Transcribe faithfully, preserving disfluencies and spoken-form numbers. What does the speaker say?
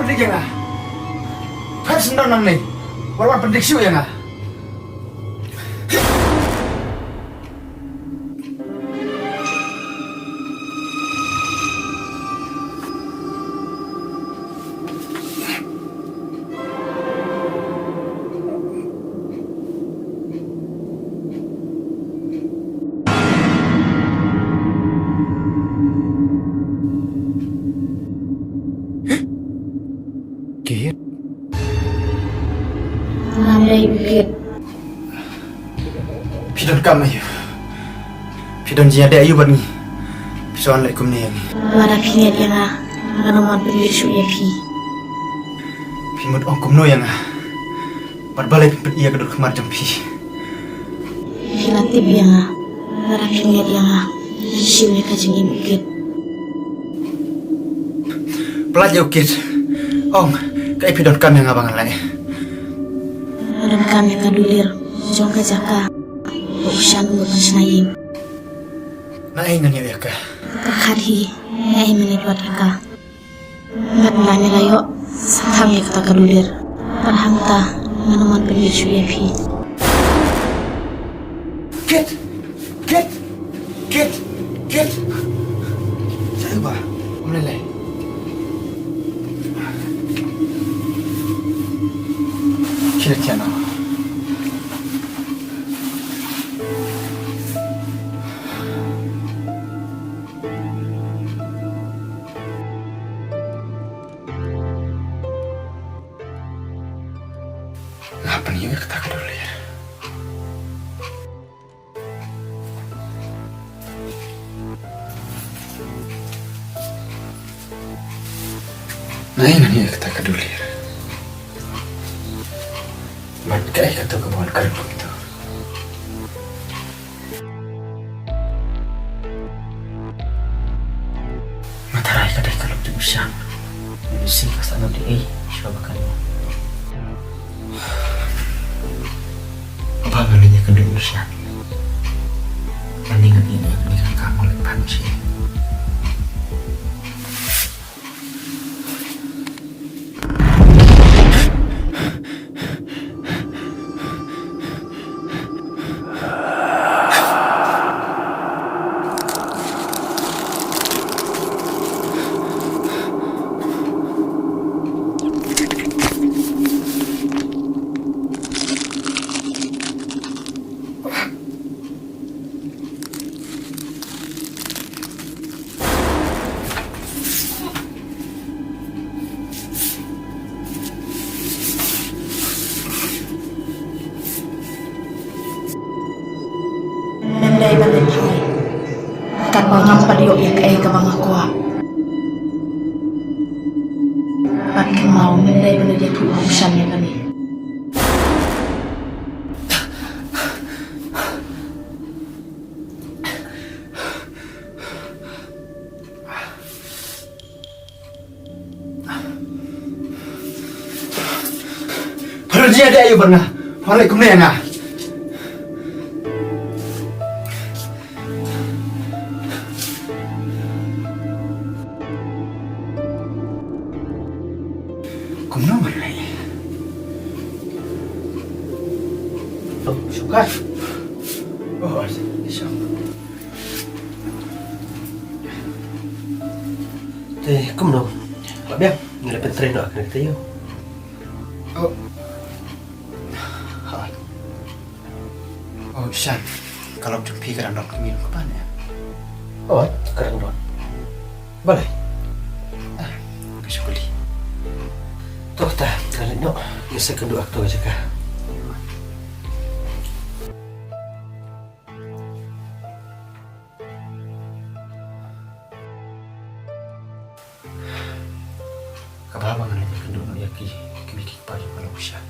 Dik ïa nga. Phet sendang nangne. Wat wan pyndik shuh ïa nga. Kit. Ngam dei u Kit. Phi donkam aïu? Phi don jingïadei aïu bad ngi? Phi sa wan leh kumne ïa ngi. Lada phi ngeit ïa nga, ngan ym wan pynïaid shuh ïa phi. Phi mut ong kumno ïa nga? Bad balei phi pynïaid ïa ka dur khmat jong phi? Phi la tip ïa nga. Lada phi ngeit ïa nga, ngan shim ïa ka jingim u Kit. Pynlait ïa u Kit. Ong, kaei phi donkam ïa nga ba ngan leh? Nga donkam ïa ka dulir jong ka jaka ba u Shan u mut ban shna ïing. Naei ngan ïoh ïa ka? Pyrkhat hi, naei men ïa ka? Bad nga, nga la ïoh sa tang ïa kata ka dulir. Bad hangta ngan ym wan pynïaid shuh ïa phi. Kit! Kit! Kit! Kit! Sa ba? Ym lei lei. Kit, kit na. Nga pynïoh ïa kata ka dulir. Nga ïoh ïa kata ka dulir. Bad kaei kata kaba wan kren kumta? Nga tharai ka dei ka lok jong u Shan. Mynsiem ka sah nang dei ei shuwa ba ka lok. Ba nga leit ïakynduh u Shan. Ani nga ïa ni ka kam ka leit pan shi. Ym dei ban leit phai. Katba ngam pat ïoh ïa kaei kaba nga kwah. Bad kynmaw, ym dei ban leit ïathuh ha u Shan ïa kane. Phi don jingïadei aïu bad nga? Phi leh kumne ïa nga. Kumno nga leh? Oh, shuka. Oh, shuka. Te kumno? Ba biang, ngi la pyntrei noh ha kane ka taïew. Oh. Oh, Shan, ka lok jong phi ka dang don kmie kpa ne? Oh, ka dang don. Balei? Ah, ka shu kylli. To ta, ka leit noh, ngi sa kynduh ha kato ka jaka. Kaba ba ngan leit kynduh noh ïa ki, ki mei ki kpa jong ka Longshah.